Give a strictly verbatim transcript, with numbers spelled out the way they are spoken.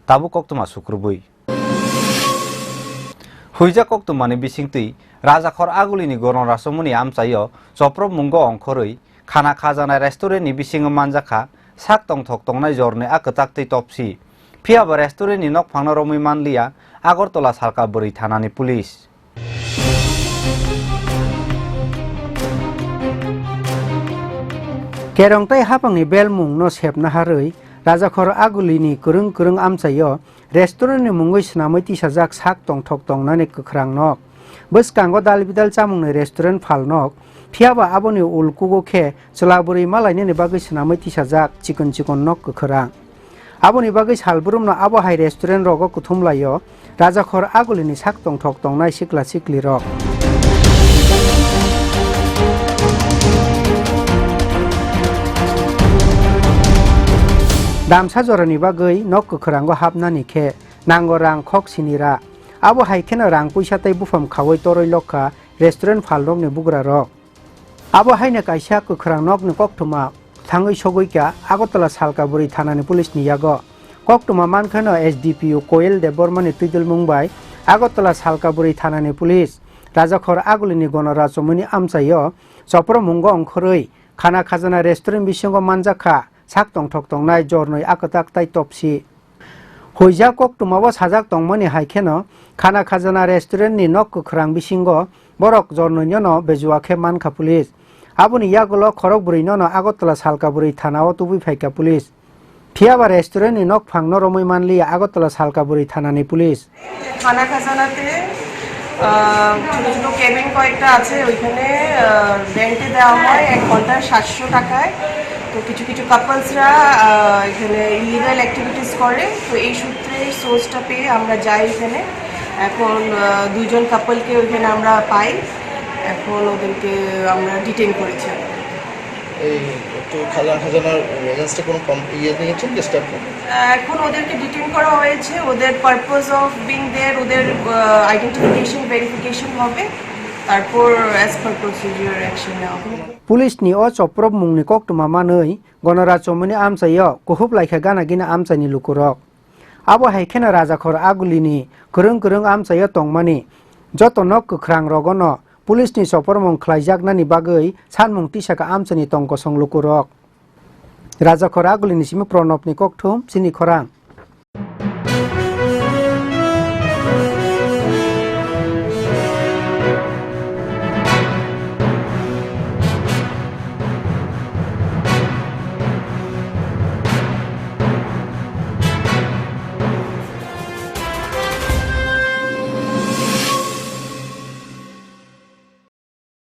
Tabuk koktwma sukrubui. Huijak koktwmani bisingtwi Rajakhor Agulini Goron Rachomoni amchaio chopropmungo ongkhorwi khana khajana restaurantni bisingo manjakha sak tongthok tongnai jorni a kwtaktwi topsi. Phiyaba restaurantni nokphangno romwi manliya Agartala Salka Bwrwi thanani police. Kerong tei hapangni belmungno sepna harwi Rajakhor Agulini kwrwng kwrwng amchaio restaurantni mungwi swnamwi tisajak sak tongthok tongnani kwkhwrang nok. Bwskango dal bidal chamungni restaurant phal nok, phiyaba aboni ulkugo khe chwla bwrwi malainani bagwi swnamwi tisajak chikon chikon nok kwkhwrang. Aboni bagwi salbrumno abo hai restaurant rogo kuthum laio Rajakhor Agulini sak tongthok tongnai sikla sikli rok. Damsa jorani bagwi nok kwkhwrango hapnani khe nango rang khok sini ra. Abo hai kheno rang puisa tei bupham khaui torwi lokha restaurant phalrokni bugrarok. Abo haino kaisa kwkhwrang nokni koktwma thangwi sogwi kha Agartala Salka Bwrwi thanani police ni yago. Koktwma mankheno S D P O Koyel Debbarmani twidulmung bai Agartala Salka Bwrwi thanani police Rajakhor Agulini Gono Rachomoni amchaio chopropmungo ongkhorwi khana khajana restaurant bisingo manjakha sak tongthok tongnai jornwi a kwtak tai topsi. Huijak koktwmao sajak tongmani hai kheno khana khajana restaurantni nok kwkhwrang bisingo borok jornoinono bejua khe mankha police. Aboni yagulo khorok bwrwinono Agartala Salka Bwrwi thanao tubui phaikha police. Phiyaba restaurantni nokphangno romwi manliya Agartala Salka Bwrwi thanani police. খানা খাজানাতে আহ, ছোট ছোট কেবিন কয়েকটা আছে, ওইখানে রেন্টে দেওয়া হয় এক ঘন্টায় সাতশো টাকায়। তো কিছু কিছু কাপলসরা এখানে ইলিগাল অ্যাক্টিভিটিস করে, তো এই সূত্রে সোর্সটা পেয়ে আমরা যাই ওখানে। এখন আহ, দুইজন কাপলকে ওইখানে আমরা পাই, এখন ওদেরকে আমরা ডিটেইন করেছি। এই একটু খাজা খাজানার এগেনস্টে কোনো কম ইয়ে নিয়েছেন কি স্টেপ? আহ, এখন ওদেরকে ডিটেইন করা হয়েছে, ওদের পারপোজ অফ বিং দেয়ার, ওদের আইডেন্টিফিকেশন ভেরিফিকেশন হবে, তারপর অ্যাজ পার প্রসিডিউর অ্যাকশন নেওয়া হবে। Police ni o chopropmungni koktwma manwi Gono Rachomoni amchaio kuhup laikha gana gini amchaini lukurok. Abo hai kheno Rajakhor Agulini kwrwng kwrwng amchaio tongmani joto nok kwkhwrang rogono police ni chopropmung khlaijaknani bagwi sanmung tisakha amchaini tong kosong lukurok. Rajakhor Agulini simi Pranobni kokthum chini khorang.